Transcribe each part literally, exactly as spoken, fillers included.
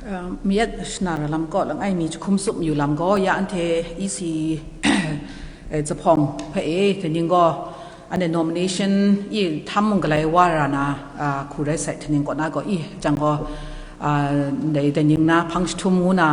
Mayat shana ra lam kaw langai mi jahkum tsup mayu lam gaw, ya anhte E C eh, Zaphawng hpe e, kaning gaw, anhte nomination i htam mung galai wa ra na, ah, hku rai sai, kaning kaw na gaw i, jang gaw, ah, ndai, dai ning na hpang jahtum ngu na,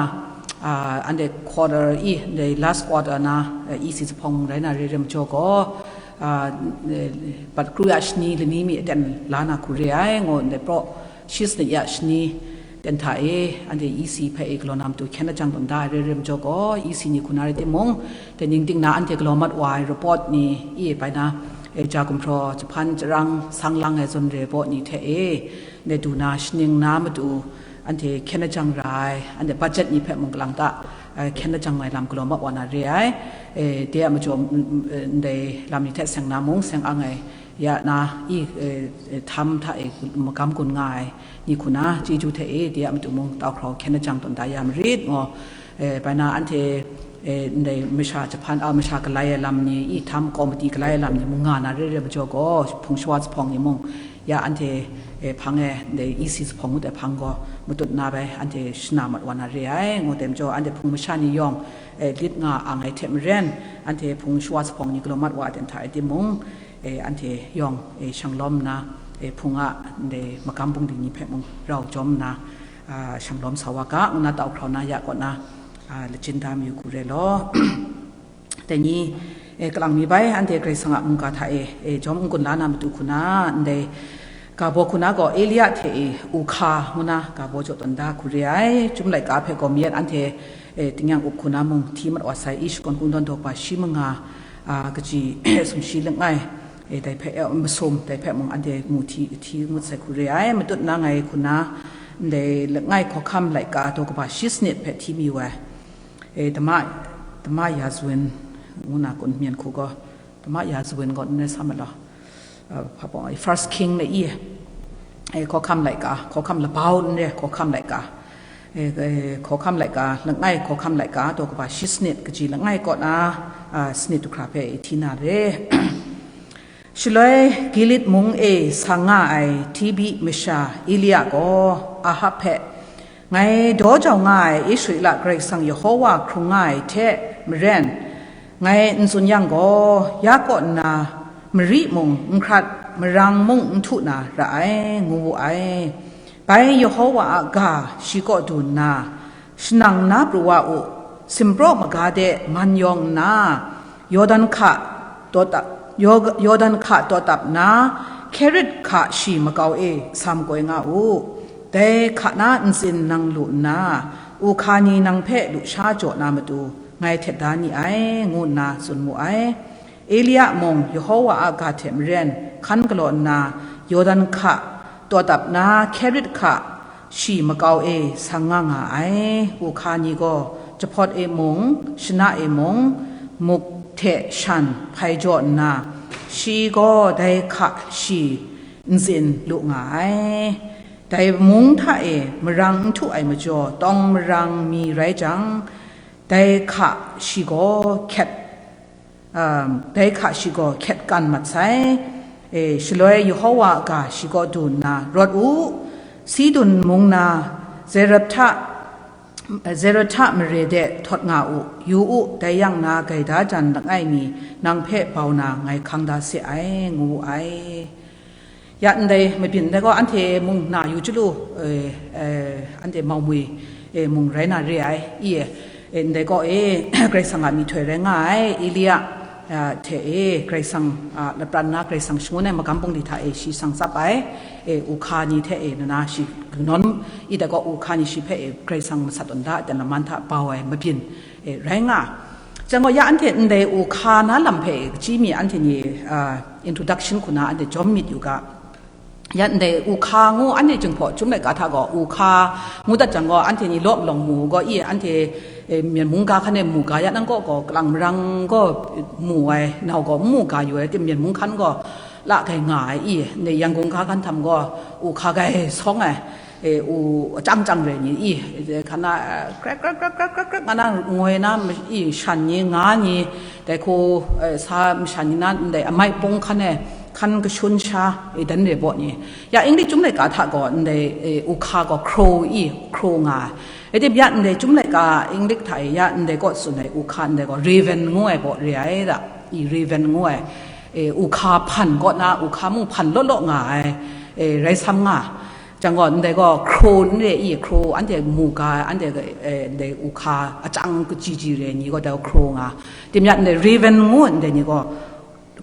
ah, anhte quarter i, ndai last quarter na, eh, E C Zaphawng rai na re re majaw gaw, ah, eh, bat kru ya shani lani mi aten la na hku re ai, ngu ndai praw shi sanit ya shani ten hta e, anhte E C hpe e galaw na matu hkyen ajang tawn da ai re re majaw gaw, E C ni hku na rai timung, dai ning ting na anhte galaw mat wa ai report ni i bai na, e, ja gumhpraw, jahpan, jarang, sang lang ai zawn re baw ni hte e, ndai du na, shaning na matu, anhte hkyen ajang ra ai, anhte budget ni hpe mung kalang ta, eh, hkyen ajang ai lam galaw mat wa na re ai. Eh, de a majaw, mm, mm, eh, ndai lam ni hte seng na mung, seng ang ai, ya na i, eh, eh, htam hta e magam gun nga ai ni hku na, chyeju hte e, de a matu mung tau hkrau hkyen ajang tawn da ya marit, ngu, eh, bai na anhte, eh, ndai masha jahpan, a, masha galai ai lam ni, i htam komiti galai ai lam ni mung nga na re re majaw gaw, Hpung Shawa Zaphawng ni mung, ya anhte, eh, hpang e, ndai E C Zaphawng ngut ai hpang gaw matut na bai, anhte shana mat wa na re ai, ngu dai majaw, anhte Hpung masha ni yawng, eh, lit nga ang ai hte maren, anhte Hpung Shawa Zaphawng ni galaw mat wa ai ten hta e timung, eh, anhte yawng, eh, shanglawm nna, eh, Hpung a ndai magam bungli ni hpe mung rau jawm nna, ah, shanglawm sa wa ga, ngu na tau hkrau na ya kaw na, ah, lachin da mayu hku re law. Dai ni, eh, kalang mi bai, anhte Karai Kasang a mungga hta e, eh, jawm n-gun la na matu hku na, ndai ga baw hku na gaw Elia hte e, Uhka ngu na ga baw jaw tawn da hku re ai. Chyum laika hpe gaw mayat anhte, eh, tingnyang up hku na mung hti mat wa sai, i shakawn kungdawn daw kaba shi manga, ah, kaji sumshi langai, eh, dai hpe, eh, masum, dai hpe mung anhte mu hti, hti ngut sai hku re ai. Matut na ngai hku na, ndai langai hkawhkam laika daw kaba shi sanit hpe hti mayu ai. E, Dama, Dama Yazun ngu na kun myen hku gaw, Dama Yazun gaw n rai sa ma law. Uh, hpa pawng, First King na i, e, hkawhkam laika, hkawhkam labau n re, hkawhkam laika. E, e, hkawhkam laika, langai hkawhkam laika, daw kaba shi sanit kaji langai kaw na, ah, sanit du hkra hpe e hti na re. Shaloi Gilead mung e sa nga ai Tibi masha Elia gaw Ahab hpe, "Ngai daw jau nga ai Israela Karai Kasang Yehowa hkrung nga ai hte maren, ngai n tsun yang gaw, ya kaw nna mari mung n hkrat, marang mung n htu na ra ai," ngu wu ai. Bai Yehowa a ga shi kaw du nna, "Shanang na pru wa u, simpraw maga de man yawng nna, Yawdan hka taw tap, Yaw-, Yawdan hka taw tap nna, Kerit hka shi makau e sa makoi nga u. Dai hka na ntsin nang lu nna, uhka ni nang hpe lusha jaw na matu, ngai htet da ni ai," ngu nna tsun mu ai. Elia mung Yehowa a ga hte maren hkan galaw nna, Yawdan hka taw tap na Kerit hka shi makau e sang nga nga ai. Uhka ni gaw jahpawt e mung, shana e mung, muk hte shan hpai jaw nna, shi gaw dai hka shi ntsin lu nga ai. Dai mung hta e marang n htu ai majaw, tawng marang mi rai jang, dai hka shi gaw hkyet, um, dai hka shi gaw hkyet kan mat sai. E, shaloi Yehowa a ga shi kaw du nna, "Rawt u, Sidun mung na Zarepta, Zarepta mare de htawt nga u, yu u, dai yang na gaida jan langai mi nang hpe bau na ngai hkang da se ai," ngu wu ai. Ya ndai mabyin dai gaw, anhte mung na yu chyalu, eh, eh, anhte maumwi, eh, mung rai na re ai, i, eh, ndai gaw, eh, Karai Kasang a myihtoi rai nga ai, Elia, ah, hte, eh, Karai Kasang, ah, lapran na Karai Kasang shangun ai magam bungli hta, eh, shi sang tsap ai, eh, uhka ni hte, eh, nana shi kanawn, i dai gaw, uhka ni shi hpe, eh, Karai Kasang masat tawn da ai ten laman hta bau ai mabyin, eh, rai nga. Jang gaw, ya anhte ndai uhka na lam hpe, eh, kaji mi anhte ni, ah, introduction hku na anhte jawm myit yu ga. Ya ndai uhka ngu anhte jinghpaw chyum laika hta gaw, uhka ngu dat jang gaw, anhte ni law malawng mu gaw, i, anhte, eh, Myen mung ga hkan e mu ga ya nang gaw, gaw kalang marang gaw mu ai, nau gaw n mu ga yu ai, tim Myen mung hkan gaw la gai nga ai, i, ndai Yangon ga hkan htam gaw, uhka gai sawng ai, e, u, achyang chyang rai ni, i, e, hkan na, e, krek, krek, krek, krek, krek, krek, nga na, ngoi na, ma-, i, shan ni, nga ni, dai hku, e, sa masha ni na, ndai amai pung hkan e, hkan kashun sha, e, dan re baw ni. Ya English Chyum Laika hta gaw ndai, e, u hka gaw crow i, crow nga ai. E tip ya ndai Chyum Laika English hta e ya ndai kaw tsun ai u hka ndai gaw raven ngu ai baw re ai da, i raven ngu ai, e, u hka hpan kaw na, u hka mung hpan law law nga ai, e, rai sam nga. Jang gaw ndai gaw crow n re i, crow anhte mu ga ai, anhte, e, ndai u hka achang kaji ji re ni gaw dai crow nga. Tim ya ndai raven ngu ndai ni gaw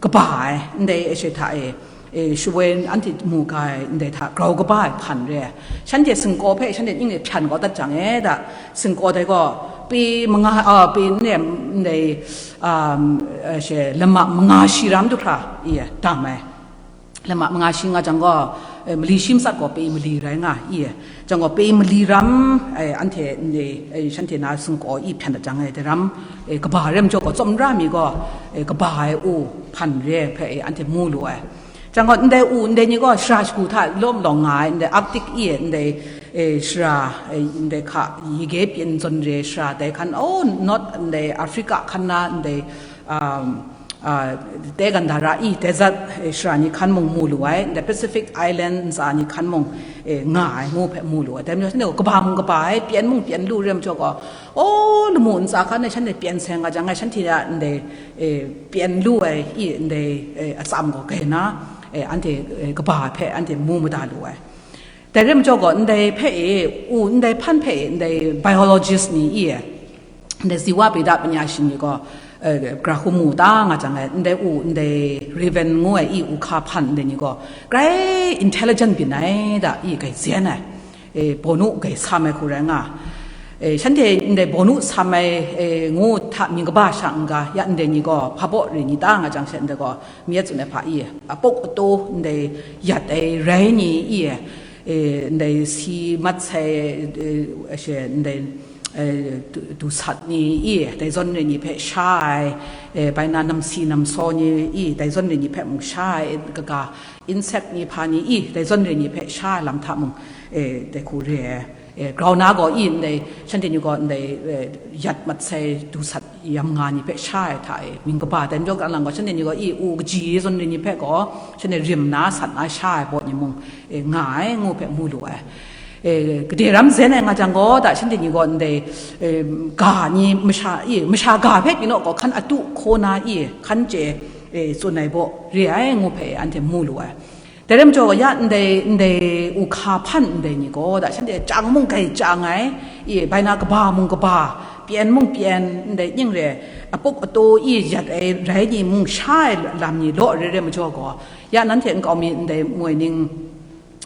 kaba ai, ndai e she hta e, e, shawoi anhte mu ga ai, ndai hta grau kaba ai hpan re ai. Shanhte singkaw hpe shanhte ning de hpyan kau dat jang e da, singkaw dai gaw pe manga, a, pe n re, ndai, um, e she lama manga shi ram du hkra, i, dam ai. Lama manga shi nga jang gaw, e, mali shi matsat gaw pe mali rai nga, i, jang gaw pe mali ram, e, anhte ndai, e, shanhte na singkaw i hpyan dat jang e, dai ram, e, kaba rem jaw gaw tsawmra mi gaw, e, kaba ai u hpan re ai hpe, e, anhte mu lu ai. Jang gaw ndai u, ndai ni gaw shara shagu hta lawm lawng nga ai, ndai Arctic i, ndai, e, shara, e, ndai hka, yige pyin zawn re shara, dai hkan, oh, not ndai Africa hkan na, ndai, um, a, te gandara i, desert, e, shara ni hkan mung mu lu ai, ndai Pacific Island ntsa ni hkan mung, e, nga ai ngu hpe mu lu ai. Dai majaw shanhte gaw kaba mung kaba ai, pyen mung pyen lu rem jaw gaw, o, lamu ntsa hkan e shanhte pyen seng nga jang ai, shanhte a ndai, e, pyen lu ai i, ndai, e, atsam gaw gai na, e, anhte, e, kaba hpe anhte mu mada lu ai. Dai rem jaw gaw, ndai hpe e, u, ndai hpan hpe e, ndai biologist ni i, e, ndai ziwa bida panya shi ni gaw, e, gara hku mu ta nga jang e, ndai u, ndai raven ngu ai i, u hka hpan ndai ni gaw, grai intelligent byin ai da, i, grai zen ai, e, bawnu grai sam ai hku rai nga. E, shanhte ndai bawnu sam ai, e, ngu hta mying kaba sha n ga, ya ndai ni gaw, hpa baw re ni ta nga jang she ndai gaw, myit tsun ai hpa i, apuk ato ndai yat ai rai ni i, e, ndai si mat sai, e, she, ndai, e, du, du sat ni i, dai zawn re ni hpe sha ai, e, bai na namsi namsaw ni i, dai zawn re ni hpe mung sha ai, kaga insect ni hpa ni i, dai zawn re ni hpe sha ai lam hta mung, e, dai hku re ai. E, grau na gaw i ndai, shanhte ni gaw ndai, e, yat mat sai du sat yam nga ni hpe sha ai hta e, mying kaba dai majaw ka lang gaw, shanhte ni gaw i u kaji zawn re ni hpe gaw, shanhte rim na, sat na sha ai baw ni mung, e, nga ai ngu hpe mu lu ai. E, gade ram zen ai nga jang gaw, da shanhte ni gaw ndai, e, ga ni masha, i, masha ga hpe pyi naw gaw, hkan atu hkaw na i, hkan chye, e, tsun ai baw re ai ngu hpe anhte mu lu ai. Dai rai majaw, ya ndai, ndai u hka hpan ndai ni gaw, da shanhte chyang mung grai chyang ai, i, bai na kaba mung kaba, pyen mung pyen, ndai ning re, apuk ato i yat ai rai ni mung sha ai lam ni law re re majaw gaw, ya nanhte nkau mi ndai moi ning,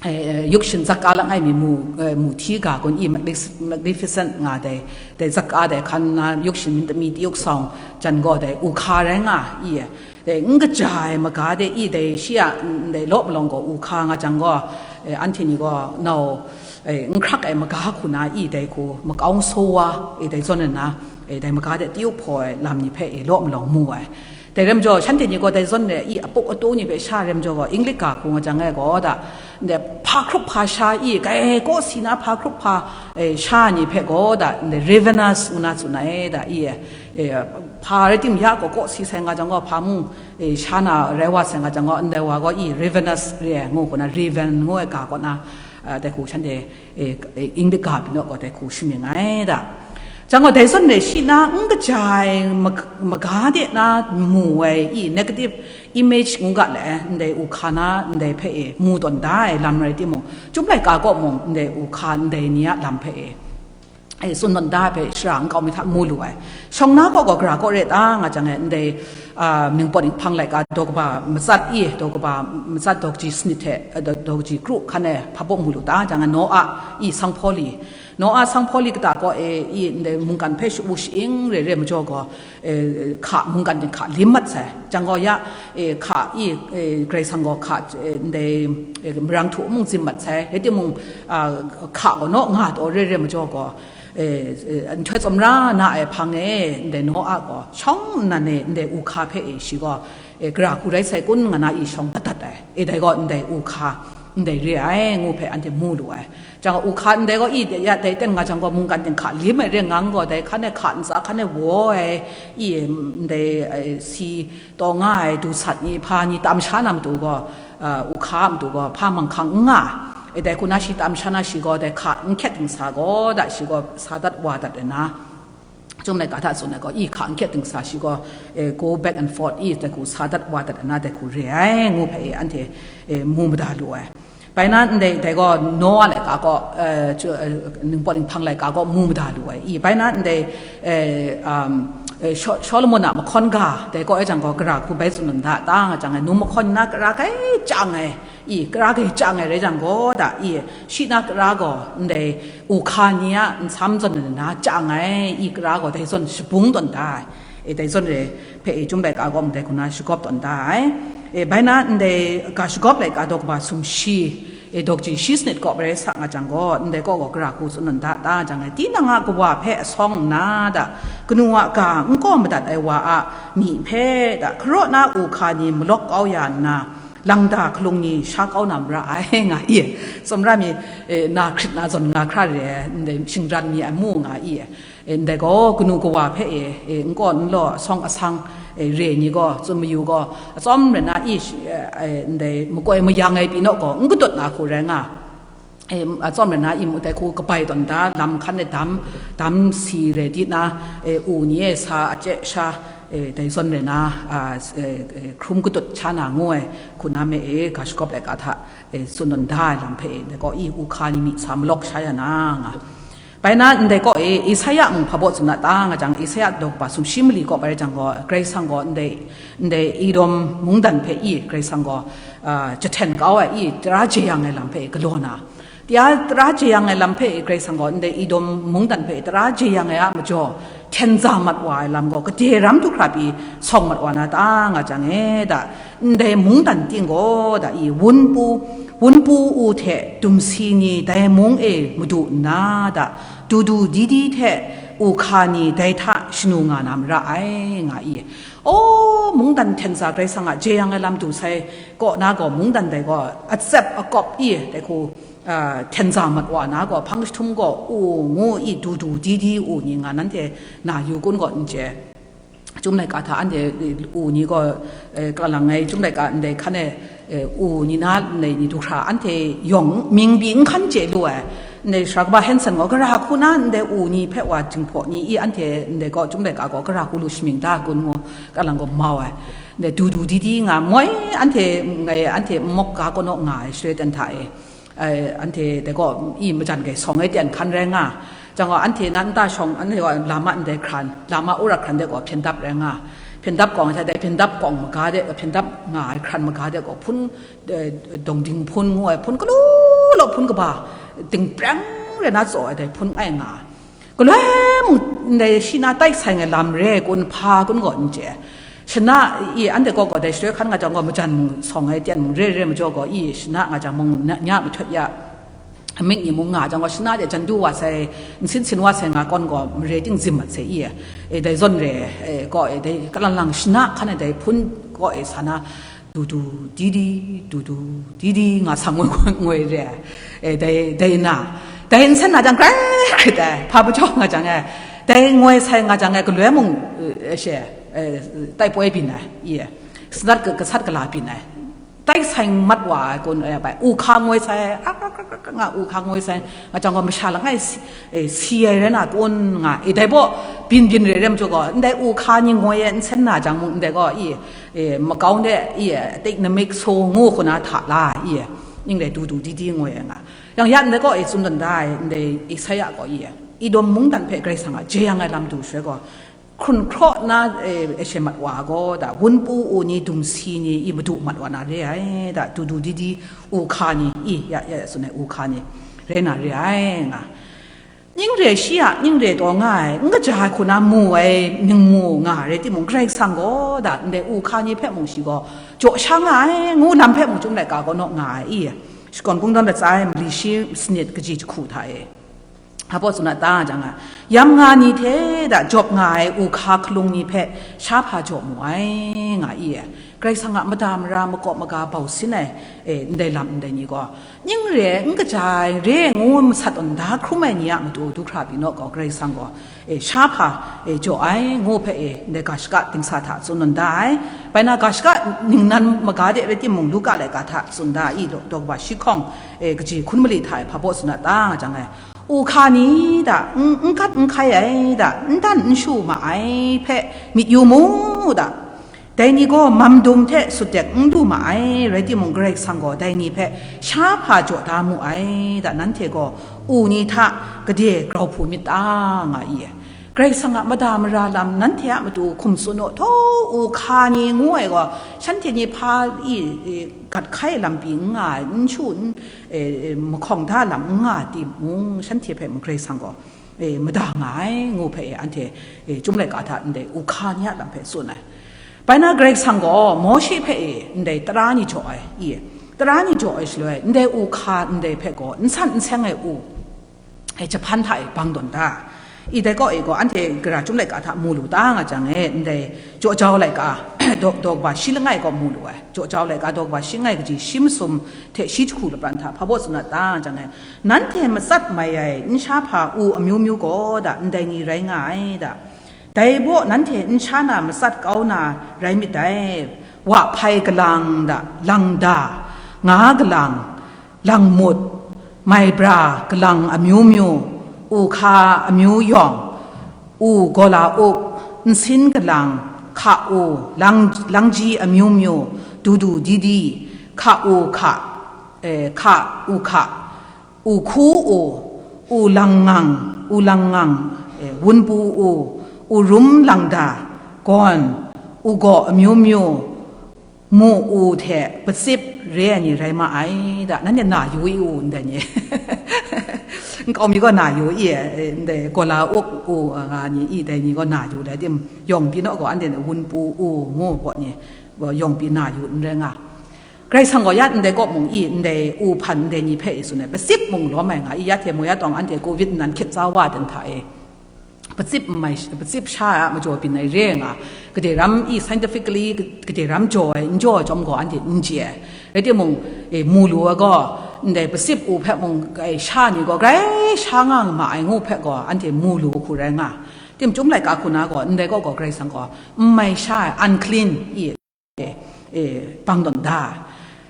e, yuk shin zak ka lang ai mi mu, e, mu hti ga gun i, magnific-, magnificent nga dai, dai zak ka dai hkan na yuk shin mi tayuk sawng jan gaw dai u hka rai nga i, dai n kaja ai maga de i, dai shi a, ndai law malawng gaw u hka nga jang gaw, e, anhte ni gaw nau, e, n hkrak ai maga hku na i, dai hku makau n so wa, e, dai zawn nna, e, dai maga de tayuk hpaw ai lam ni hpe, e, law malawng mu ai. Dai rai majaw, shanhte ni gaw dai zawn re i, apuk ato ni hpe sha rai majaw gaw, English ga hku nga jang ai gaw da, ndai hpa hkrup hpa sha i, grai kaw si na hpa hkrup hpa, e, sha ni hpe gaw da, ndai ravenous ngu na tsun ai da i, e, hpa rai tim ya gaw kaw si sai nga jang gaw, hpa mung, e, sha na rai wa sai nga jang gaw, ndai wa gaw i ravenous re ai ngu hku na, raven ngu ai ga kaw na, a, dai hku shanhte, e, e, English ga pyi naw gaw dai hku shamying ai da. Jang gaw dai zawn re shi na n kaja ai mag-, maga de na mu ai i, negative image ngu ga le, ndai u hka na ndai hpe e mu tawn da ai lam rai timung, Chyum Laika kaw mung ndai u hka ndai ni a lam hpe e, e, tsun tawn da ai hpe shara nkau mi hta mu lu ai. Shawng na kaw gaw gara kaw re ta nga jang e, ndai, a, Ningpawt Ninghpang laika daw kaba matsat i, daw kaba matsat daw kaji sanit hte, a, daw, daw kaji kru hkan e hpa baw mu lu ta jang e, Noa i, sanghpaw li, Noa sanghpaw li kata kaw e i, ndai mungkan hpe sha-u sha-ing re re majaw gaw, e, hka, mungkan ting hka lim mat sai. Jang gaw ya, e, hka i, e, Karai Kasang gaw hka, e, ndai, e, marang htu mung zim mat sai. Rai timung, a, hka gaw naw nga taw re re majaw gaw, e, e, nhtoi tsawmra na ai hpang e, ndai Noa gaw shawng nnan e ndai u hka hpe e shi gaw, e, gara hku rai sai kun nga na i shawng dat dat ai. E, dai gaw ndai u hka, ndai re ai ngu hpe anhte mu lu ai. Jang u hka ndai gaw i ya dai ten nga jang gaw mungkan ting hka lim ai re ngang gaw dai hkan e hka ntsa hkan e waw ai i ndai ai si taw nga ai du sat ni hpa ni tam sha na matu gaw, u hka a matu gaw hpa manghkang n nga. E dai hku na shi tam sha na shi gaw dai hka n hkyet dingsa gaw da shi gaw sa dat wa dat ai na. Chyum laika hta tsun ai gaw, i hka n hkyet dingsa shi gaw, eh, go back and forth, i dai hku sa dat wa dat na dai hku re ai, ngu hpe, eh, anhte, eh, mu mada lu ai. Bai na ndai, dai gaw Noa laika gaw, eh, chu, eh, ningpawt ninghpang laika gaw mu mada lu ai. I bai na ndai, eh, um, eh, Sho-, Solomon a mahkawn ga, dai gaw e jang gaw, gara hku bai tsun n da, ta nga jang ai, num mahkawn na gara kai chyang ai, i, kara gai chyang ai rai jang gaw, da, i, shi na kara gaw, ndai, u hka ni a nsam zawn na chyang ai, i, kara gaw, dai zawn shabung tawn da ai, e, dai zawn re hpe, e, Chyum laika gaw, ndai hku na shagawp tawn da ai, e, bai na, ndai, ga shagawp laika daw kaba sumshi, e, daw kaji shi sanit kaw rai sa nga jang gaw, ndai kaw gaw, gara hku tsun tawn da, da jang ai, tinang a kawa hpe asawng nna, da, kanu a ga n kaw madat ai wa a myi hpe, da, hkaraw na u hka ni malawk kau ya nna, langda hkalung ni sha kau na mara ai, nga i, tsawmra mi, eh, na hkrit na zawn nga hkra re ai, ndai shingran mi ai mu nga i, eh, ndai gaw kanu kawa hpe e, eh, n kaw n law, asawng asang, eh, re ni gaw, tsun mayu gaw, atsawm rai na i, eh, eh, ndai makoi mayang ai pyi naw gaw, n kadut na hku rai nga. E, atsawm rai na, i mu dai hku kabai tawn da, lam hkan e dam, dam si rai di na, e, u ni e sa a chye sha, e, dai zawn rai na, a, s-, e, e, hkrum kadut sha na ngu ai, hku na me e, ga shagawp laika hta, e, tsun tawn da ai lam hpe, e, dai gaw, i, u hka ni myi sa malawk sha ya na, nga. Bai na, ndai gaw, e, Isaya mung hpa baw tsun na ta, nga jang, Isaya daw kaba sumshi mali kaw bai jang gaw, Karai Kasang gaw, ndai, ndai Edom mungdan hpe, i, Karai Kasang gaw, a, jahten kau ai, i, tara jeyang ai lam hpe, galaw na, Tia tara jeyang ai lam hpe Karai Kasang gaw ndai Edom mungdan hpe tara jeyang ai a majaw, hten za mat wa ai lam gaw, gade ram du hkra pyi sawng mat wa na ta nga jang e, da, ndai mungdan ting gaw, da, i, wunpu, wunpu u hte dumsi ni dai mung e madu nna, da, dudu didi hte u hka ni dai hta shanu nga na mara ai, nga i. O, mungdan hten za Karai Kasang a jeyang ai lam du sai kaw na gaw, mungdan dai gaw, atsep akawp i, dai hku, a, hten za mat wa na gaw, hpang jahtum gaw, u ngu i, dudu didi u ni nga nanhte na yu kun gaw n chye. Chyum laika hta anhte u ni gaw, e, kalang ai Chyum laika ndai hkan e, e, u ni na ndai ni du hkra anhte yawng mying pyi n hkan chye lu ai. Ndai sara kaba Henson gaw, gara hku na ndai u ni hpe wa jinghpaw ni i, anhte ndai gaw Chyum laika gaw gara hku lu shamying da kun ngu, kalang gaw mau ai. Ndai dudu didi nga moi, anhte ngai, anhte mawk ga kaw naw nga ai shaloi ten hta e. Ai, anhte dai gaw i majan gai sawng ai ten hkan rai nga. Jang gaw anhte nan nta shawng, anhte gaw lama ndai hkran, lama ura hkran dai gaw hpyen dap rai nga. Hpyen dap kawng ai hta dai hpyen dap kawng maga de, hpyen dap nga ai hkran maga de gaw hpun, eh, dawng ding hpun ngu ai hpun galu law hpun kaba, dingpreng rai na tsaw ai dai hpun ai nga. Galoi mung ndai shi na tai sai ngai lam re ai kun hpa kun gaw n chye. Shana i anhte kaw gaw dai shaloi hkan nga jang gaw majan mung sawng ai ten mung re re majaw gaw i shana nga jang mung nya, nya mahtut ya. Amik ni mung nga jang gaw shana de jan du wa sai, nsin sin wa sai nga kawn gaw mare ting zim mat sai i. E dai zawn re, e, gaw e dai kalang lang shana hkan e dai hpun gaw e sa na, dudu didi, dudu didi nga sa ngoi, ngoi re ai. E, dai, dai na, dai nsen na jang grai hkrit ai, hpa majaw nga jang e, dai ngoi sai nga jang e, galoi mung, e, she, e, tai poi byin ai, i, sanat ka, kasat kala byin ai. Tai sai mat wa ai kun, e, bai, u hka ngoi sai, ak, ak, ak, ak, nga u hka ngoi sai, nga jang gaw masha langai si, e, si ai rai na kun nga, e, dai baw, byin byin re re majaw gaw, ndai u hka ni ngoi e, nsen na jang mung, ndai gaw, i, e, makau de, i, e, tik namik so ngu hku na hta la, i, e, ning dai du du di di ngoi ai nga. Yang ya ndai gaw, e, tsun dan da ai, ndai Isaya gaw, i, e, Edom mungdan hpe Karai Kasang a jeyang ai lam du shaloi gaw, hkrun hkraw na, e, e, she mat wa gaw, da, wunpu u ni, dumsi ni, i, madu mat wa na re ai, da, du du di di, u hka ni, i, ya, ya, tsun ai u hka ni, rai na re ai, nga. Ning re shi a, ning re taw nga ai, n kaja ai hku na mu ai, ning mu nga rai timung, Karai Kasang gaw, da, ndai u hka ni hpe mung shi gaw, jaw sha nga ai, ngu lam hpe mung Chyum laika kaw naw nga ai, i, Shakawn Kungdawn latsa e, mali shi sanit kaji jahku hta e. Hpa baw tsun a ta jang a, yam nga ni hte da jawp nga ai u hka hkalung ni hpe sha hpa jaw mu ai, nga i e. Karai Kasang a mada mara makawp maga bau sin ai, e, ndai lam ndai ni gaw, ning re ai, n kaja ai, re ai ngu masat tawn da hkrum ai ni a matu du hkra pyi naw gaw, Karai Kasang gaw, e, sha hpa, e, jaw ai ngu hpe, e, ndai ga shaka dingsa hta tsun tawn da ai. Bai na ga shaka ningnan maga de rai timung, Luka laika hta tsun da ai, daw, daw kaba shi hkawng, e, kaji hkun mali hta e hpa baw tsun a ta nga jang e, u hka ni da, n, n gat n hkai ai da, n dan n shu ma ai hpe myit yu mu da. Dai ni gaw mam dum hte sut dek n du ma ai, rai timung, Karai Kasang gaw dai ni hpe sha hpa jaw da mu ai da, nanhte gaw u ni hta gade grau hpu myit ta, nga i. Karai Kasang a mada mara lam nanhte a matu hkum tsun u, htaw u hka ni ngu ai gaw, shanhte ni hpa i, i, gat hkai lam pyi n nga ai, n shu n, e, e, mahkawng da lam n nga ai timung, shanhte hpe mung Karai Kasang gaw, e, mada nga ai ngu hpe, e, anhte, e, Chyum laika hta ndai u hka ni a lam hpe tsun ai. Bai na Karai Kasang gaw Mawshe hpe, e, ndai tara ni jaw ai, i, tara ni jaw ai shaloi, ndai u hka ndai hpe gaw n san n seng ai u, e, jahpan hta e bang tawn da. I dai kaw e gaw anhte gara Chyum laika hta mu lu ta nga jang e, ndai Jaw jau laika, daw, daw kaba shi langai gaw mu lu ai. Jaw jau laika daw kaba shi langai kaji shi masum hte shi jahku lapran hta hpa baw tsun a ta nga jang e, nanhte matsat mai ai n sha hpa u amyu myu gaw da, ndai ni rai nga ai da. Dai baw nanhte n sha na matsat kau na rai myit dai. Wa hpai galang da, lang da, nga galang, langmut, mai bra galang amyu myu, u hka amyu yawng, u gawla up, nsin galang, hka u, lang, langji amyu myu, dudu didi, hka u hka, eh, hka u hka, u hku u, u langngang, u langngang, eh, wunpu u, u rum langda, gawn, u gaw amyu myu, mu u hte patsip re ai ni rai ma ai da, nanhte na yu i u ndai ni. Nkau mi gaw na yu i, eh, ndai gawla up u nga ni i, dai ni gaw na yu dai tim, yawng pyi naw gaw anhte wunpu u ngu gaw ni, yawng pyi na yu n rai nga. Karai Kasang gaw ya ndai kaw mung i, ndai u hpan ndai ni hpe i tsun ai, patsip mung lawm ai nga i, ya hte mu ya tawng anhte covid nnan hkyit tsa wa dan hta e, patsip n mai, patsip sha ai a majaw byin ai re ai nga, gade ram i scientifically, gade ram jaw ai, n jaw ai chyawm gaw anhte n chye ai. Rai timung, e, mu lu ai gaw, ndai patsip u hpe mung, e, sha ni gaw grai sha nga ma ai ngu hpe gaw, anhte mu lu ai hku rai nga. Tim Chyum laika hku na gaw, ndai kaw gaw Karai Kasang gaw, n mai sha ai, unclean, i, e, bang tawn da.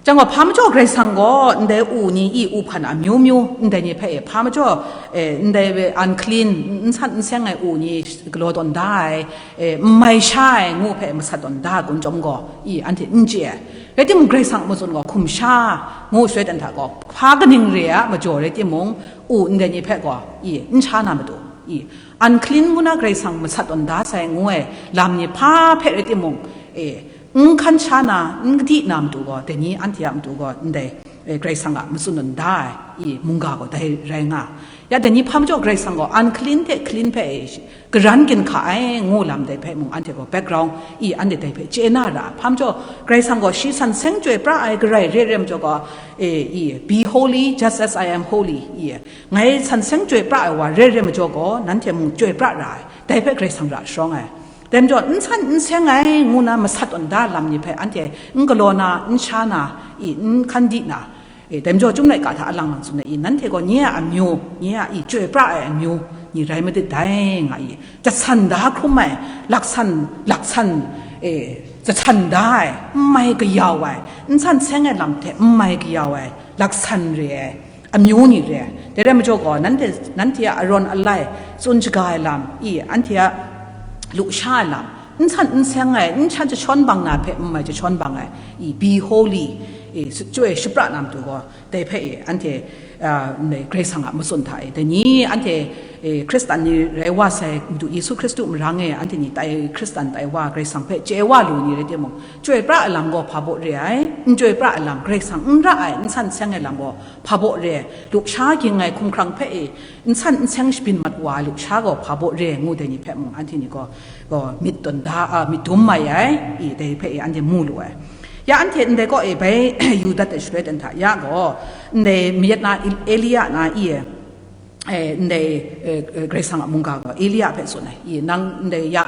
Chyang gaw, hpa majaw Karai Kasang gaw ndai u ni i u hpan amyu myu, ndai ni hpe e, hpa majaw, e, ndai unclean, n san n seng ai u ni galaw tawn da ai, e, n mai sha ai ngu hpe masat tawn da ai kun chyawm gaw, i, anhte n chye ai. Rai timung, Karai Kasang a matsun gaw hkum sha ngu shaloi dan hta gaw, hpa kaning re a majaw rai timung, u ndai ni hpe gaw, i, n sha na matu, i, unclean ngu na Karai Kasang masat tawn da sai ngu ai lam ni hpa hpe rai timung, e, n hkan sha na, n kadi na matu gaw, dai ni anhte a matu gaw, ndai, e, Karai Kasang a matsun tawn da ai, i, mungga gaw dai rai nga. Ya dai ni hpa majaw Karai Kasang gaw unclean hte clean hpe, e, garan ginhka ai ngu lam dai hpe mung anhte gaw background, i, anhte dai hpe chye na ra. Hpa majaw Karai Kasang gaw shi san seng chyoi pra ai garai re re majaw gaw, e, i, be holy just as I am holy, i, ngai san seng chyoi pra ai wa re re majaw gaw, nanhte mung chyoi pra ra ai, dai hpe Karai Kasang ra sharawng ai. Dai majaw, n san n seng ai ngu na masat tawn da lam ni hpe anhte n galaw na, n sha na, i, n hkan di na, e, dai majaw, Chyum laika hta alang lang tsun ai, i, nanhte gaw nye a amyu, nye a, i, chyoi pra ai amyu ni rai madit dai, nga i, jahsan da hkrum ai, laksan, laksan, e, jahsan da ai, n mai kayau ai, n san seng ai lam hte n mai kayau ai, laksan re ai, amyu ni re ai. Dai rai majaw gaw, nanhte, nanhte a arawn alai, tsun shaga ai lam, i, anhte a lusha ai lam, n san n seng ai, n shan jashawn bang na hpe n mai jashawn bang ai, i, be holy, i, chyoi shapra na matu gaw, dai hpe, i, anhte, a, ndai Karai Kasang a matsun hta e, dai ni anhte, e, Hkristan ni rai wa sai, Madu Yesu Hkristu marang e, anhte ni tai Hkristan tai wa, Karai Kasang hpe chye wa lu ni rai timung, chyoi pra ai lam gaw hpa baw re ai, n chyoi pra ai lam, Karai Kasang n ra ai, n san seng ai lam gaw hpa baw re ai, lusha ging ai hkumhkrang hpe e, n san n seng shabyin mat wa ai lusha gaw hpa baw re ai ngu dai ni hpe mung, anhte ni gaw, gaw myit tawn da, a, myit dum mai ai, i, dai hpe e, anhte mu lu ai. Ya anhte ndai kaw e bai yu dat ai shaloi dan hta ya gaw, ndai mayat na Elia na i e, e, ndai, e, e, Karai Kasang a mungga gaw Elia hpe tsun ai, i, nang ndai ya,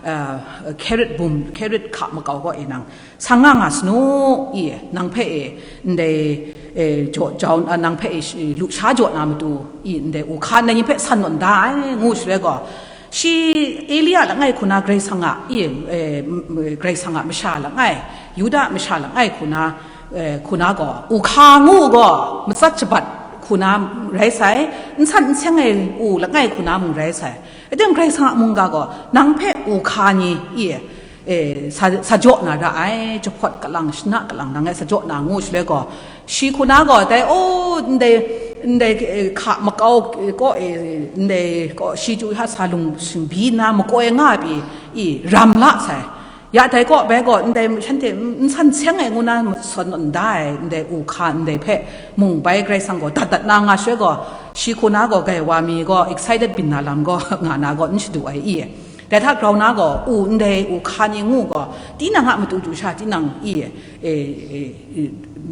uh, carrot bum, carrot hka makau kaw e nang, sang nga nga sanu i, nang hpe e, ndai, e, jaw, jau, a, nang hpe e, shi, lusha jaw na matu i, ndai u hka ndai ni hpe san nawn da ai, ngu shaloi gaw, shi Elia langai hku na Karai Kasang a, i, e, m-, m-, Karai Kasang a masha langai, Yuda masha langai hku na, e, hku na gaw, u hka ngu gaw, matsat shabat hku na rai sai, n san n seng ai u langai hku na mung rai sai. Aten Karai Kasang a mungga gaw, nang hpe u hka ni, i, e, sa, sa jaw na ra ai, jahpawt kalang, shana kalang, nang e sa jaw na ngu shaloi gaw, shi hku na gaw, dai, o, ndai, ndai, e, hka makau, e, kaw, e, ndai, kaw, shi chyu hta sa lung shingbi nna, makoi nga pyi, i, ram la sai. Ya dai kaw bai gaw, ndai shanhte n, n san seng ai ngu na sawn n da ai, ndai u hka, ndai hpe mung bai Karai Kasang gaw dat dat na nga shaloi gaw, shi hku na gaw, gai wa mi gaw, excited byin na lam gaw, nga na gaw, n shadu ai i. Dai hta grau na gaw, u ndai u hka ni ngu gaw, tinang a matu du sha, tinang i, e, e, e,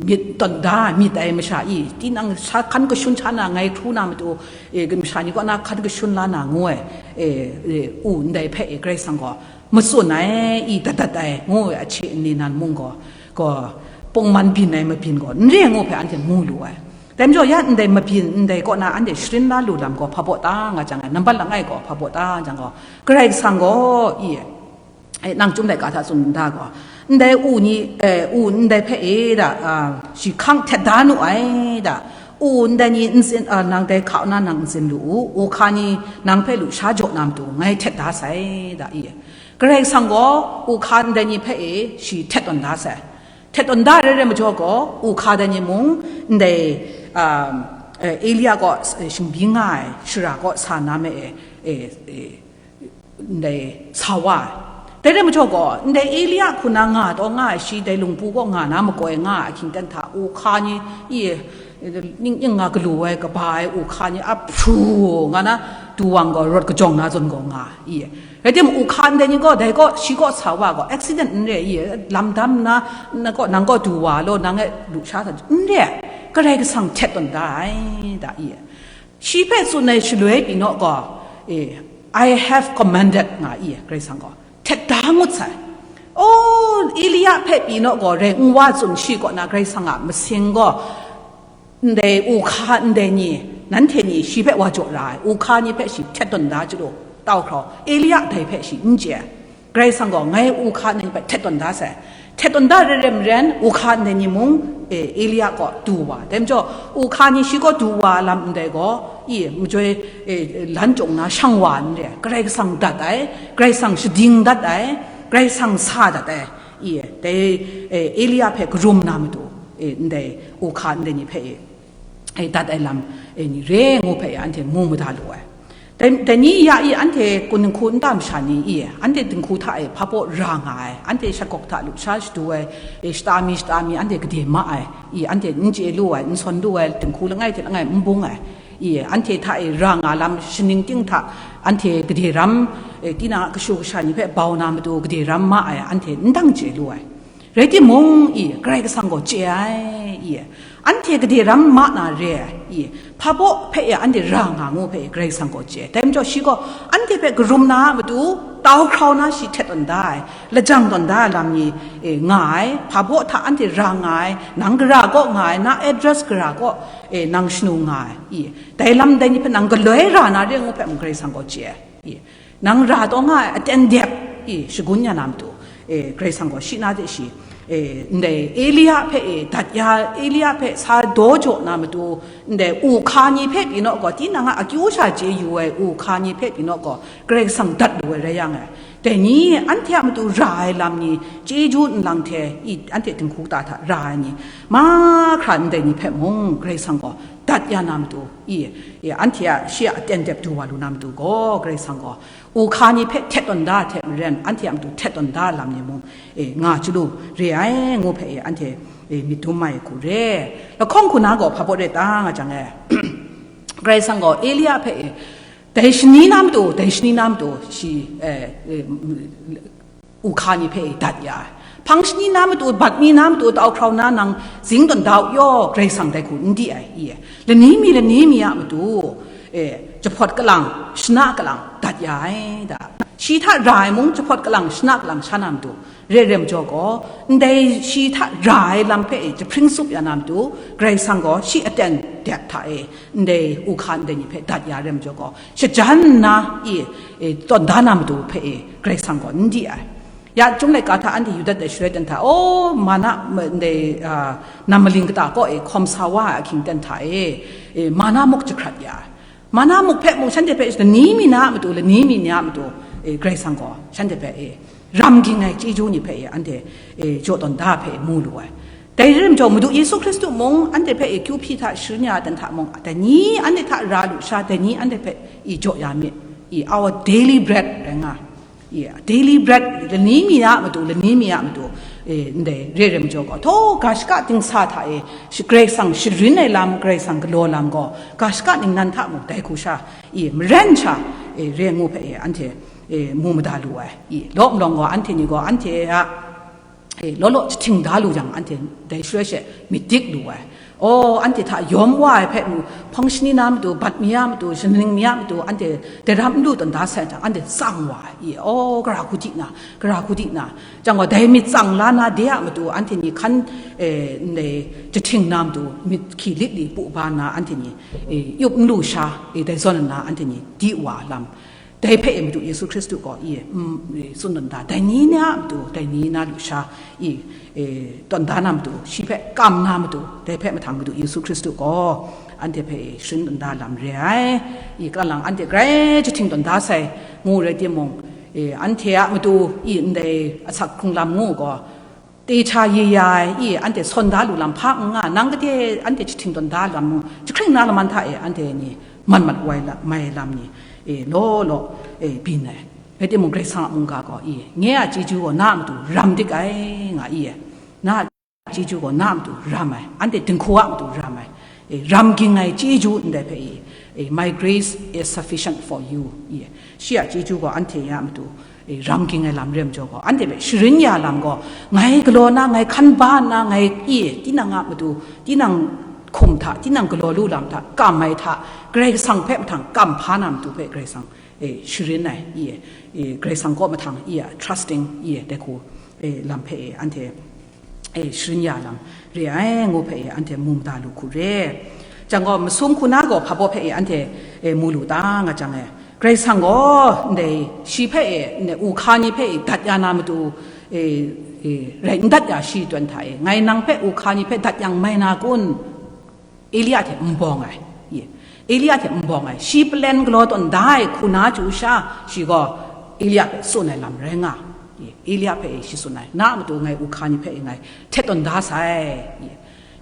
myit tawn da myit ai masha i, tinang sa hkan kashun sha na ngai hkru na matu, e, masha ni kaw na hkan kashun la na ngu ai, e, e, u ndai hpe, e, Karai Kasang gaw matsun ai, i dat dat ai, ngu ai ahte ani nan mung gaw, gaw, pungman byin ai mabyin gaw, n re ngu hpe anhte mu lu ai. Dai majaw, ya ndai mabyin, ndai kaw na anhte sharin la lu lam gaw, hpa baw ta nga jang ai, nambat langai gaw, hpa baw ta jang gaw, Karai Kasang gaw, i, e, nang Chyum Laika hta tsun da gaw, ndai u ni, e, u ndai hpe e da, a, shi hkang htet da nu ai da, u ndai ni n tsin, a, nang dai hka na nang n tsin lu u, u hka ni nang hpe lusha jaw na matu ngai htet da sai da i. Karai Kasang gaw u hka ndai ni hpe e shi htet tawn da sai. Htet tawn da rai rai majaw gaw, u hka dai ni mung ndai, um, e, Elia kaw, e, shingbi nga ai shara kaw sa na me e, e, e, ndai sa wa ai. Dai rai majaw gaw, ndai Elia hku na nga taw nga ai shi, dai lungpu kaw nga na makoi nga ai ahkying ten hta, u hka ni, i, ning ning nga galu ai, kaba ai u hka ni a hpru nga na, du wang gaw rawt kajawng na zawn gaw nga, i. Rai timung, u hka ndai ni gaw, dai gaw, shi gaw sa wa gaw, accident n re, i, lam dam nna, na gaw, nang gaw du wa law, nang e lusha sa, n re, Karai Kasang htet tawn da ai, da, i. Shi hpe tsun ai shaloi pyi naw gaw, e, I have commanded, nga, i, Karai Kasang gaw htet da ngut sai. O, Elia hpe pyi naw gaw, rai n wa tsun, shi kaw na Karai Kasang a masing gaw, ndai u hka ndai ni, nanhte ni shi hpe wa jaw ra ai, u hka ni hpe shi htet tawn da chyalu, tau hkrau, Elia dai hpe shi n chye ai. Karai Kasang gaw, ngai u hka ndai ni hpe htet tawn da sai. Htet tawn da rai rai maren, u hka ndai ni mung, e, Elia kaw du wa. Dai majaw, u hka ni shi kaw du wa lam ndai gaw, i, majoi, e, lan chyawng na shang wa n re, Karai Kasang dat ai, Karai Kasang shading dat ai, Karai Kasang sa dat ai, i, dai, e, Elia hpe karum na matu, e, ndai u hka ndai ni hpe, e, e, dat ai lam, e, ni re ngu hpe, e, anhte mu mada lu ai. Dai, dai ni ya i anhte kun dinghku nta masha ni i, anhte dinghku hta e hpa baw ra nga ai, anhte shakawk hta lusha shadu ai, e, shata mi, shata mi, anhte gade ma ai, i, anhte n chye lu ai, n sawn lu ai, dinghku langai hte langai n bung ai, i, anhte hta e ra nga lam, shaning ting hta, anhte gade ram, e, tinang a kashu kasha ni hpe bau na matu gade ram ma ai, anhte n dang chye lu ai. Rai timung, i, Karai Kasang gaw chye ai, i, anhte gade ram ma na re ai, i, hpa baw hpe e anhte ra nga ngu hpe e Karai Kasang gaw chye ai. Dai majaw shi gaw anhte hpe karum na a matu, tau hkrau na shi htet tawn da ai, lajang tawn da ai lam ni, e, nga ai, hpa baw hta anhte ra nga ai, nang gara kaw nga ai, na address gara kaw, e, nang shanu nga ai, i, dai lam dai ni hpe nang galoi ra na re ngu hpe mung Karai Kasang gaw chye ai, i. Nang ra taw nga ai aten dep, i, shagun ya na matu, e, Karai Kasang gaw shi na de shi, e, ndai Elia hpe, e, dat ya, Elia hpe sa daw jaw na matu, ndai u hka ni hpe pyi naw gaw, tinang a akyu sha chye yu ai u hka ni hpe pyi naw gaw, Karai Kasang dat lu ai rai yang e. Dai ni, anhte a matu ra ai lam ni, chyeju nlang hte, i, anhte dinghku ta hta ra ai ni, mahkra ndai ni hpe mung, Karai Kasang gaw dat ya na matu, i, i, anhte a, shi a aten dep du wa lu na matu gaw, Karai Kasang gaw, u hka ni hpe htet tawn da hte maren, anhte a matu htet tawn da lam ni mung, e, nga chyalu re ai, ngu hpe, e, anhte, e, myit dum mai hku re. Lahkawng hku na gaw hpa baw re ta nga jang e, Karai Kasang gaw Elia hpe, e, dai shani na matu, dai shani na matu, shi, e, e, u hka ni hpe dat ya ai. Hpang shani na matu, bat mi na matu, tau hkrau na nang zing tawn da u yaw, Karai Kasang dai hku n di ai, i, lani mi lani mi a matu, e, jahpawt kalang, shana kalang, dat ya ai, da. Shi hta ra ai mung jahpawt kalang, shana kalang sha na matu, re ai majaw gaw, ndai shi hta ra ai lam hpe e jahpring tsup ya na matu, Karai Kasang gaw shi aten dep hta e, ndai u hka ndai ni hpe dat ya re ai majaw gaw, shajan nna i, e, tawn da na matu hpe e, Karai Kasang gaw n di ai. Ya, Chyum laika hta anhte yu dat ai shaloi ten hta, o, mana, ma-, ndai, a, nam maling kata kaw e hkawm sa wa ai ahkying ten hta e, e, mana muk jahkrat ya ai. Mana muk hpe mung shanhte hpe lani mi na a matu, lani mi ni a matu, e, Karai Kasang gaw shanhte hpe, e, ram ging ai chyeju ni hpe, e, anhte, e, jaw tawn da hpe, e, mu lu ai. Dai rai majaw, Madu Yesu Hkristu mung anhte hpe, e, kyu hpyi hta sharin ya ai ten hta mung, dai ni anhte hta ra lu sha, dai ni anhte hpe, e, jaw ya mi, e, our daily bread rai nga. Yeah, daily bread, lani mi a matu, lani mi a matu, e, ndai re ai majaw gaw, htaw ga shaka dingsa hta e, shi-, Karai Kasang sharin ai lam, Karai Kasang galaw lam gaw, ga shaka ningnan hta mung dai hku sha, e, maren sha, e, re ngu hpe, e, anhte, e, mu mada lu ai. E, law malawng gaw, anhte ni gaw, anhte a, e, law law jahting da lu yang, anhte dai shaloi she myit dik lu ai. Aw, anhte hta yawm wa ai hpe mu, hpang shani na matu, bat mi a matu, shaning mi a matu, anhte dai ram n lu tawn da sai jang, anhte tsang wa ai. Aw, gara hku di na, gara hku di na. Jang gaw, dai myit tsang la na de a matu, anhte ni hkan, e, ndai jahting na matu, myit hki lit li pu ba na, anhte ni, e, yup n lu sha, e, dai zawn nna, anhte ni di wa lam. Dai hpe e Madu Yesu Hkristu gaw, i, mm, i, tsun tawn da, dai ni na matu, dai ni na lusha, i, e, tawn da na matu, shi hpe kam na matu, dai hpe mahtang Madu Yesu Hkristu gaw, anhte hpe, e, sharin tawn da lam re ai, i, kalang lang anhte grai jahting tawn da sai, ngu rai timung, e, anhte a matu, i, ndai asak hkrung lam ngu gaw, Tehta ye ya ai, i, anhte sawn da lu lam hpa n nga, nang gade anhte jahting tawn da lam, jahkring na laman hta e, anhte ni man mat wai la, mai lam ni, e, law law, e, byin ai. Rai timung, Karai Kasang a mungga gaw, i, nye a chyeju gaw na a matu ram dik ai, nga i, na a chyeju gaw na a matu ram ai, anhte dinghku a matu ram ai, e, ram ging ai chyeju ndai hpe, i, e, "My grace is sufficient for you," i, shi a chyeju gaw anhte a matu, e, ram ging ai lam re ai majaw gaw, anhte hpe sharin ya lam gaw, ngai galaw na, ngai hkan ba nna, ngai, i, tinang a matu, tinang hkum hta, tinang galaw lu lam hta, kam ai hta, Karai Kasang hpe mahtang kam hpa na matu hpe Karai Kasang, e, sharin ai, i, e, Karai Kasang kaw mahtang, i, a, trusting, i, dai hku, e, lam hpe, e, anhte, e, sharin ya lam re ai ngu hpe, e, anhte mu mada lu hku re. Jang gaw, masum hku na gaw hpa baw hpe, e, anhte, e, mu lu ta nga jang, e, Karai Kasang gaw, ndai, shi hpe, e, ndai, u hka ni hpe, e, dat ya na matu, e, e, rai n dat ya shi tawn hta e, ngai nang hpe u hka ni hpe dat yang mai na kun? Elia hte n bawng ai, i, Elia hte n bawng ai, shi palen galaw tawn da ai hku na chyu sha, shi gaw Elia hpe tsun ai lam rai nga, i, Elia hpe, e, shi tsun ai, na a matu ngai u hka ni hpe, e, ngai htet tawn da sai, i,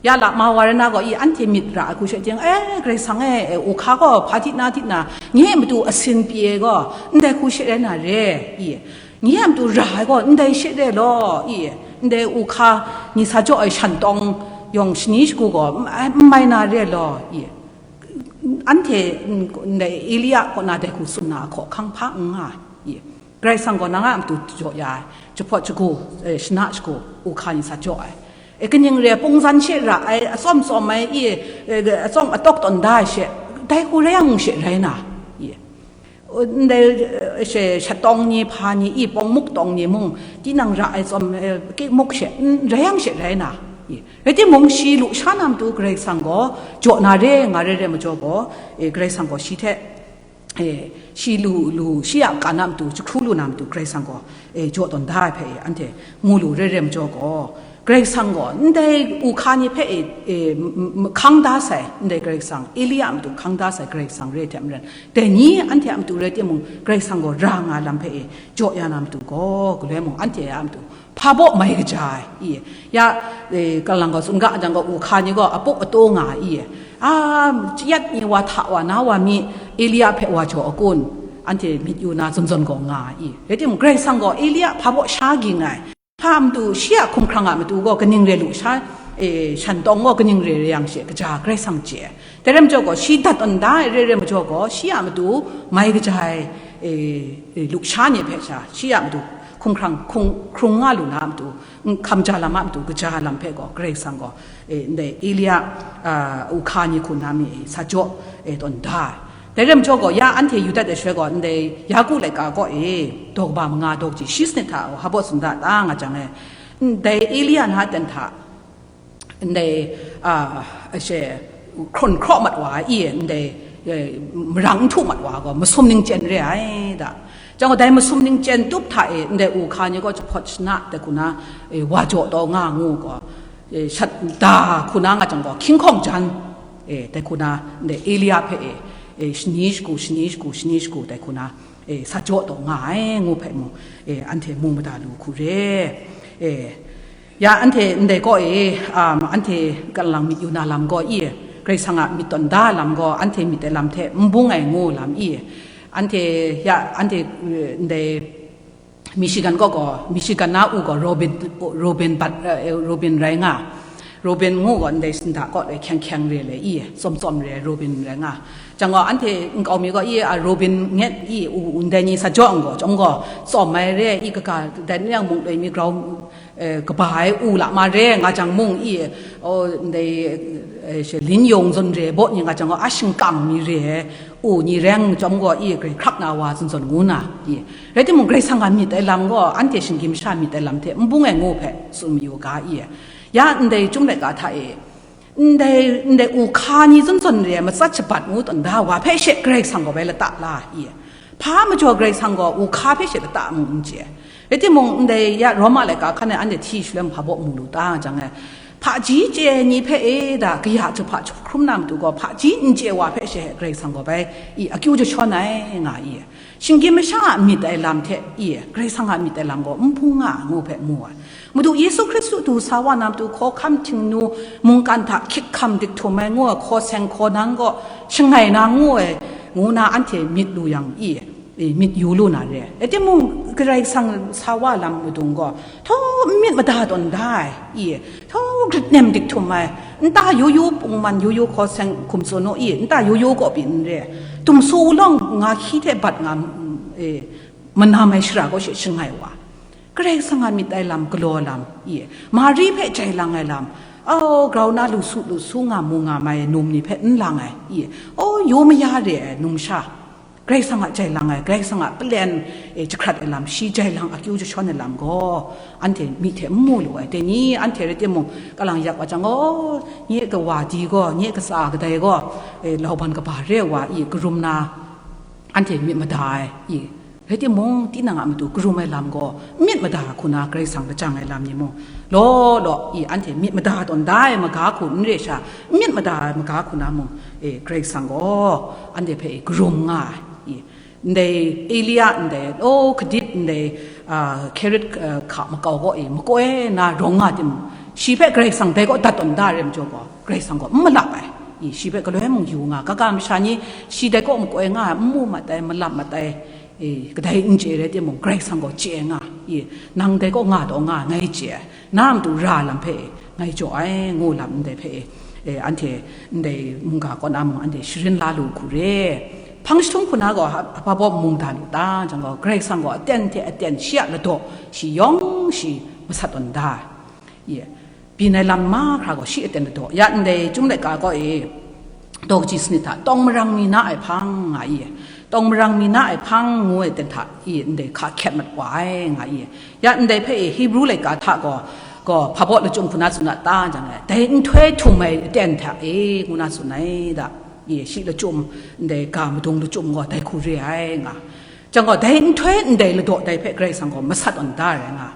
Ya la ma wa rai na gaw, i, anhte myit ra ai hku she ting, "E, Karai Kasang e, e, u hka gaw hpa di na di na, nye a matu asin pyi ai gaw, ndai hku she rai na re, i, nye a matu ra ai gaw, ndai she re law, i, ndai u hka ni sa jaw ai shan tawng yawng shani shagu gaw, n, n mai na re law, i, anhte, n, ndai Elia kaw na dai hku tsun na a hkaw hkang hpa n nga, i, Karai Kasang gaw nang a matu jaw ya ai, jahpawt shagu, e, shana shagu, u hka ni sa jaw ai. E, kaning re, pungzan she ra ai, atsawm tsawm ai, i, e, atsawm atawk tawn da ai she, dai hku rai yang she rai na, i, ndai, e, she, shatawng ni, hpa ni, i, pawng muk tawng ni mung, tinang ra ai tsawm, e, kik muk she, n, rai yang she rai na, i, rai timung, shi lusha na matu Karai Kasang gaw jaw na re nga re re majaw gaw, e, Karai Kasang gaw shi hte, e, shi lu, lu, shi a kan a matu, jahkru lu na matu Karai Kasang gaw, e, jaw tawn da ai hpe, e, anhte mu lu re re majaw gaw, Karai Kasang gaw ndai u hka ni hpe, e, e, m-, m-, hkang da sai, ndai Karai Kasang, Elia a matu hkang da sai Karai Kasang re ai hte maren, dai ni anhte a matu rai timung, Karai Kasang gaw ra nga lam hpe, e, jaw ya na matu gaw, galoi mung anhte a matu hpa baw mai kaja ai, i, ya, e, kalang gaw tsun ga jang gaw, u hka ni gaw apup ataw nga ai, i, a, chayat ni wa hta wa na wa mi, Elia hpe wa jaw a kun, anhte myit yu na zawn zawn gaw nga ai, i, rai timung, Karai Kasang gaw Elia hpa baw sha ging ai, hpa matu, shi a hkumhkrang a matu gaw kaning re lu sha, e, shan tawng gaw kaning re re yang she kaja Karai Kasang chye ai. Dai rai majaw gaw, shi dat tawn da ai re re majaw gaw, shi a matu mai kaja ai, e, e, lusha ni hpe sha, shi a matu hkumhkrang hkrung, hkrung nga lu na a matu, n, hkam ja lam a matu kaja lam hpe gaw, Karai Kasang gaw, e, ndai Elia, a, u hka ni hku na mi, e, sa jaw, e, tawn da ai. Dai rai majaw gaw, ya anhte yu dat ai shaloi gaw, ndai Yaku laika kaw e, daw kaba manga daw kaji shi sanit hta, hpa baw tsun da ta nga jang e, ndai Elia na ten hta, ndai, a, she, hkrawn hkraw mat wa ai, ndai, e, marang n htu mat wa gaw, masum ningchyen re ai da. Jang gaw, dai masum ningchyen tup hta e, ndai u hka ni gaw jahpawt shana dai hku na, e, wa jaw taw nga ngu gaw, e, shat da hku na nga jang gaw, hkying hkawng jan, e, dai hku na, ndai Elia hpe e, e, shani shagu, shani shagu, shani shagu, dai hku na, e, sa jaw taw nga ai ngu hpe mung, e, anhte mu mada lu hku re. E, ya anhte ndai kaw e, um, anhte kalang myit yu na lam gaw i, Karai Kasang a myit tawn da lam gaw, anhte myit ai lam hte n bung ai ngu lam i, anhte, ya, anhte, e, ndai Michigan kaw gaw, Michigan na u gaw Robin, Robin bat, e, Robin rai nga. Robin ngu gaw ndai sinda kaw le hkyeng hkyeng re le i, tsawm tsawm re Robin rai nga. Jang gaw anhte nkau mi gaw i, a, Robin nget i, u, u ndai ni sa jaw n gaw, chyawm gaw, tsawm ai re i, kaga, dai ni yang mung loi mi grau, e, kaba ai u la ma re nga jang mung i, o, ndai, e, she, lin yawng zawn re baw ni nga jang gaw, a shingkang mi re, u ni reng chyawm gaw i, grai hkrak na wa zawn zawn ngu na i. Rai timung, Karai Kasang a myit ai lam gaw, anhte shinggyim masha myit ai lam hte n bung ai ngu hpe tsun mayu ga i. Ya ndai Chyum laika hta e, ndai, ndai u hka ni zawn zawn re ai matsat shabat ngu tawn da wa hpe she Karai Kasang gaw bai lata la i. Hpa majaw Karai Kasang gaw u hka hpe she lata mu n chye. Rai timung, ndai ya Roma laika hkan e anhte hti shaloi hpa baw mu lu ta jang e, hpaji chye ai ni hpe e da, kaya jahpa jahkrum na matu gaw, hpaji n chye wa hpe she Karai Kasang gaw bai i akyu jashawn ai nga i. Shinggyim masha a myit ai lam hte i, Karai Kasang a myit ai lam gaw n hpung nga ngu hpe mu ai. Madu Yesu Hkristu du sa wa na matu hkawhkam htingnu mungkan hta hkyit hkam dik htum ai ngu ai hkaw seng hkaw nang gaw shangai na ngu ai, ngu na anhte myit lu yang i, i, myit yu lu na re. E timung, Karai Kasang sa wa lam madung gaw, htaw n myit mada tawn da ai, i, htaw grit nem dik htum ai, nta yu yu pungman yu yu hkaw seng hkum tsun u i, nta yu yu kaw pyi n re, tumsu wulawng nga hkyi hte bat nga, e, manam ai shara kaw she shangai wa. Karai Kasang a myit ai lam, galaw lam, i, Mari hpe jai lang ai lam, au, grau na lu su lu su nga mu nga mai ai num ni hpe n lang ai, i, o, yu maya re ai numsha, Karai Kasang a jai lang ai, Karai Kasang a palen, e, jahkrat ai lam, shi jai lang akyu jashawn ai lam gaw, anhte myi hte n mu lu ai. Dai ni anhte rai timung, kalang yak wa jang gaw, nye kawa di gaw, nye katsa kadai gaw, e, lauban kaba re wa i, karum na, anhte myit mada ai, i, rai timung, tinang a matu karum ai lam gaw, myit mada hku na Karai Kasang lajang ai lam ni mung, law law i, anhte myit mada tawn da ai maga hku n re sha, myit mada ai maga hku na mung, e, Karai Kasang gaw anhte hpe e karum nga ai, i, ndai Elia ndai, o, kadit ndai, a, Kerit, a, hka makau gaw e makoi na rawng nga timung, shi hpe Karai Kasang dai kaw dat tawn da ai rai majaw gaw, Karai Kasang gaw n malap ai, i, shi hpe galoi mung yu nga, kaga masha ni shi dai kaw makoi nga ai, n mu mat ai, malap mat ai, e, kadai n chye rai timung, Karai Kasang gaw chye nga, i, nang dai kaw nga taw nga, ngai chye ai, na a matu ra lam hpe, ngai jaw ai, ngu lam ndai hpe, e, anhte ndai mungga kaw na mung anhte sharin la lu hku re. Hpang jahtum hku na gaw, hpa baw mu mada lu ta, jang gaw, Karai Kasang gaw aten hte aten shi a ladaw, shi yawng shi masat tawn da ai. Ye. Byin ai lam mahkra gaw shi aten ladaw. Ya ndai Chyum laika kaw e, daw kaji sanit hta, tawng marang mi na ai hpang nga i, tawng marang mi na ai hpang ngu ai ten hta i, ndai hka hkyet mat wa ai nga i. Ya ndai hpe e, Hebru laika hta gaw, gaw hpa baw lachyum hku na tsun a ta jang e, dai nhtoi htum ai aten hta e, ngu na tsun ai da. I, shi lachyum, ndai ga madung lachyum gaw dai hku re ai nga. Jang gaw, dai nhtoi ndai ladaw dai hpe Karai Kasang gaw masat tawn da ai rai nga.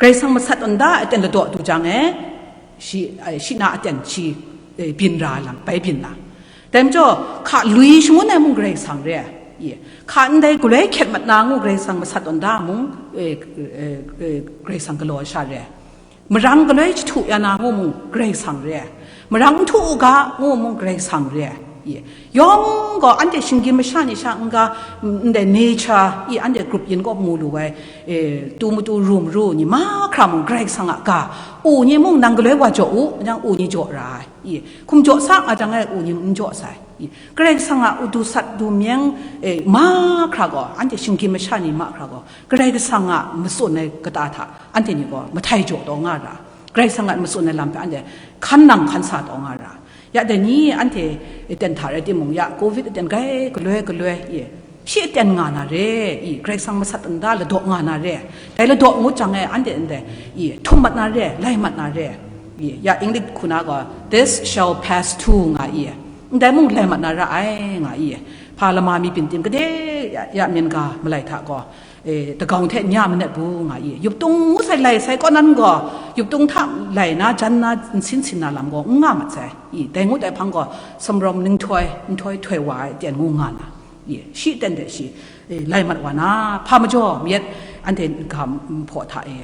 Karai Kasang masat tawn da ai aten ladaw du jang e, shi, ai, shi na aten shi, e, byin ra ai lam bai byin na. Dai majaw, hka lui shangun ai mung Karai Kasang re ai. Ye. Hka ndai galoi hkyet mat na ngu Karai Kasang masat tawn da mung, e, e, e, Karai Kasang galaw ai sha re ai. Marang galoi jahtu ya na ngu mung Karai Kasang re ai. Marang n htu u ga ngu mung Karai Kasang re ai. Ye. Yawng gaw anhte shinggyim masha ni sha n-ga, mm, ndai nature i anhte group yin kaw mu lu ai, e, tu matu ru maru ni mahkra mung Karai Kasang a ga, u ni mung nang galoi wa jaw u, nang u ni jaw ra ai. I, hkum jaw sa nga jang ai u ni n jaw sai. I, Karai Kasang a u du sat du myeng, e, mahkra gaw, anhte shinggyim masha ni mahkra gaw, Karai Kasang a matsun ai kata hta, anhte ni gaw mahtai jaw taw nga ra. Karai Kasang a matsun ai lam hpe anhte hkan nang hkan sa taw nga ra. Ya dai ni anhte aten hta rai timung, ya covid aten grai galoi galoi, i, shi aten nga na re, i, Karai Kasang masat nda ladaw nga na re. Dai ladaw ngut jang e, anhte ndai, i, htum mat na re, lai mat na re, i, ya English hku na gaw, "This shall pass too," nga i, ndai mung lai mat na ra ai, nga i, hpa lama mi byin tim gade ya, ya myen ga malai hta gaw, e, dagau hte nya manat bu, nga i, yuptung ngu sai lai sai kaw nan gaw, yuptung hta lai na, jan na, nsin sin na lam gaw n nga mat sai, i, dai ngut ai hpang gaw, sumrawng ninghtoi, nhtoi htoi wa ai aten ngu nga na, i, shi aten de shi, e, lai mat wa na, hpa majaw, myit anhte ga, mm, hpaw hta e,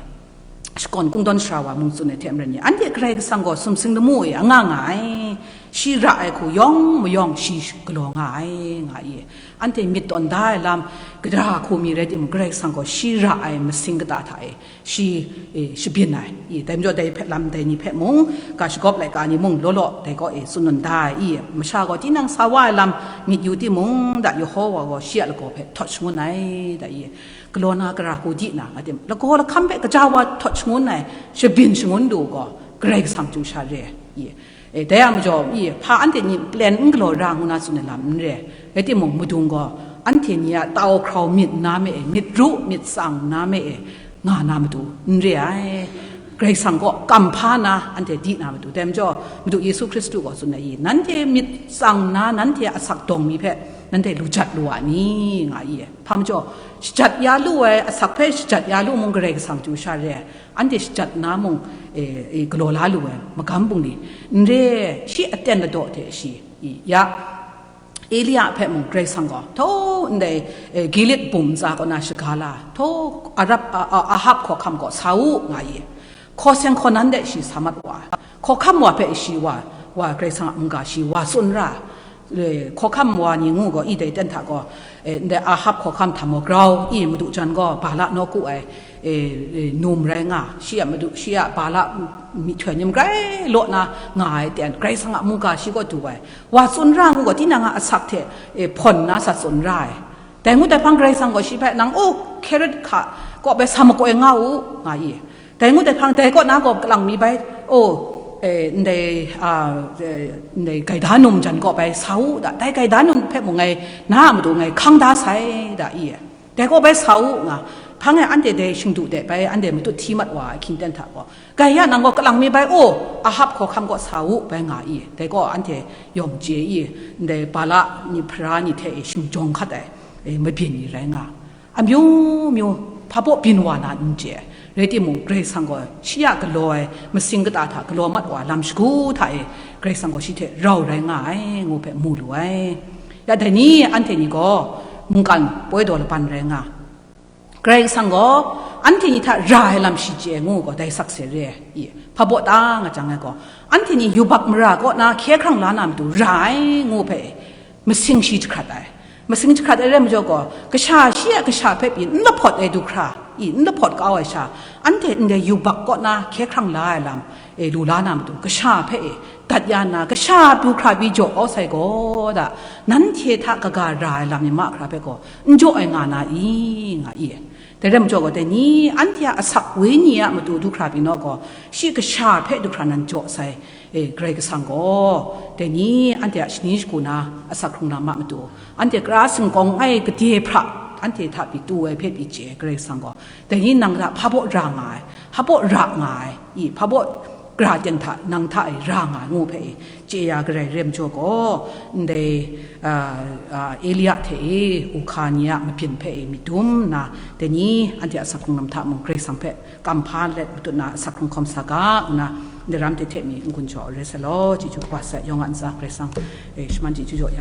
shakawn kungdawn sara wa mung tsun ai hte maren ni, anhte Karai Kasang gaw sumsing lamu e anga nga ai, shi ra ai hku yawng mayawng shi galaw nga ai, nga i, anhte myit tawn da ai lam, gadara hku mi rai timung, Karai Kasang gaw shi ra ai masing kata hta e, shi, e, shabyin ai, i, dai majaw dai hpe lam dai ni hpe mung, ga shagawp laika ni mung law law, dai kaw e tsun nun da ai, i, masha gaw tinang sa wa ai lam myit yu timung, da Yehowa gaw shi a lagaw hpe htawt shangun ai, da i, galaw na gara hku di na, nga tim, lagaw lahkam hpe kaja wa htawt shangun ai, shabyin shangun du gaw, Karai Kasang chyu sha re, i, e, dai a majaw, i, hpa anhte ni plan n galaw ra ngu na tsun ai lam n re, rai timung, madung gaw, anhte ni a tau hkrau myit na me e, myit ru, myit tsang na me e, nga na matu n re ai. Karai Kasang kaw kam hpa na anhte di na matu, dai majaw, Madu Yesu Hkristu gaw tsun ai, i, nanhte myit tsang na, nanhte a asak dawng mi hpe, nanhte lu jat lu a ni, nga i, hpa majaw, shajat ya lu ai, asak hpe shajat ya lu mung, Karai Kasang chyu sha re, anhte shajat na mung, e, e, galaw la lu ai, magam bungli, n re, shi aten ladaw hte shi, i, ya, Elia hpe mung Karai Kasang gaw, htaw ndai, e, Gilead bum ntsa kaw na shaga la, htaw Arab, a, a, Ahab hkawhkam kaw sa u, nga i, hkaw seng hkaw nan de shi sa mat wa, hkawhkam wa hpe shi wa, wa Karai Kasang a mungga shi wa tsun ra, e, hkawhkam wa ni ngu gaw, i dai ten hta gaw, e, ndai Ahab hkawhkam hta maw grau, i madu jan gaw Bala nawku ai, e, e, num rai nga, shi a madu, shi a Bala myihtoi ni magrai law na nga ai ten, Karai Kasang a mungga shi kaw du ai, wa tsun ra ngu gaw, tinang a asak hte, e, hpawn na sa tsun ra ai. Dai ngut ai hpang Karai Kasang gaw shi hpe, "Nang, o, Herod hka kaw bai sa makoi nga u," nga i. Dai ngut ai hpang dai kaw na gaw kalang mi bai, o, e, ndai, a, e, ndai gaida num jan kaw bai sa u da, dai gaida num hpe mung ngai na a matu ngai hkang da sai da i. Dai kaw bai sa u nga, hpang e anhte dai shingdu de bai anhte matut hti mat wa ai hkying ten hta gaw, "Gaya nang gaw kalang mi bai, o, Ahab hkawhkam kaw sa u," bai nga i. Dai gaw anhte yawng chye i, ndai Bala ni hpara ni hte e shing jawng hkat ai, e, mabyin ni rai nga, amyu myu hpa baw byin wa na n chye ai. Rai timung, Karai Kasang gaw shi a galaw ai masing kata hta galaw mat wa lam shagu hta e, Karai Kasang gaw shi hte rau rai nga ai, ngu hpe mu lu ai. Ya dai ni, anhte ni gaw mungkan poi daw laban rai nga, Karai Kasang gaw anhte ni hta ra ai lam shi chye ai ngu gaw dai sakse re ai, i, hpa baw ta nga jang ai gaw, anhte ni yubak mara kaw na hkye hkrang la na matu ra ai ngu hpe, masing shi jahkrat ai. Masing jahkrat ai rai majaw gaw, kasha shi a kasha hpe pyi n lahpawt ai du hkra, i, n lahpawt kau ai sha, anhte ndai yubak kaw na hkye hkrang la ai lam, e, lu la na matu, kasha hpe, e, dat ya nna, kasha du hkra pyi jaw kau sai gaw da, nanhte hta kaga ra ai lam ni mahkra hpe gaw n jaw ai nga na i, nga i. Dai rai majaw gaw, dai ni anhte a asak wenyi a matu du hkra pyi naw gaw, shi kasha hpe du hkra nan jaw sai, e, Karai Kasang gaw, dai ni anhte a shani shagu na asak hkrung lam a matu, anhte kara singkawng ai gade hpra, anhte hta pyi tu ai hpe pyi chye ai Karai Kasang gaw, dai ni nang hta hpa baw ra nga ai, hpa baw ra nga ai, i, hpa baw gara ten hta nang hta e ra nga ai ngu hpe e, chye ya garai rai majaw gaw, ndai, a, a, Elia hte e, u hka ni a mabyin hpe e myit dum nna, dai ni anhte a asak hkrung lam hta mung Karai Kasang hpe kam hpa let matut na asak hkrung hkawm sa ga, ngu na, ndai ram hte hte mi n-gun jaw rai sai law, chyeju kaba sai, yawng a ntsa Karai Kasang, e, shaman chyeju jaw ya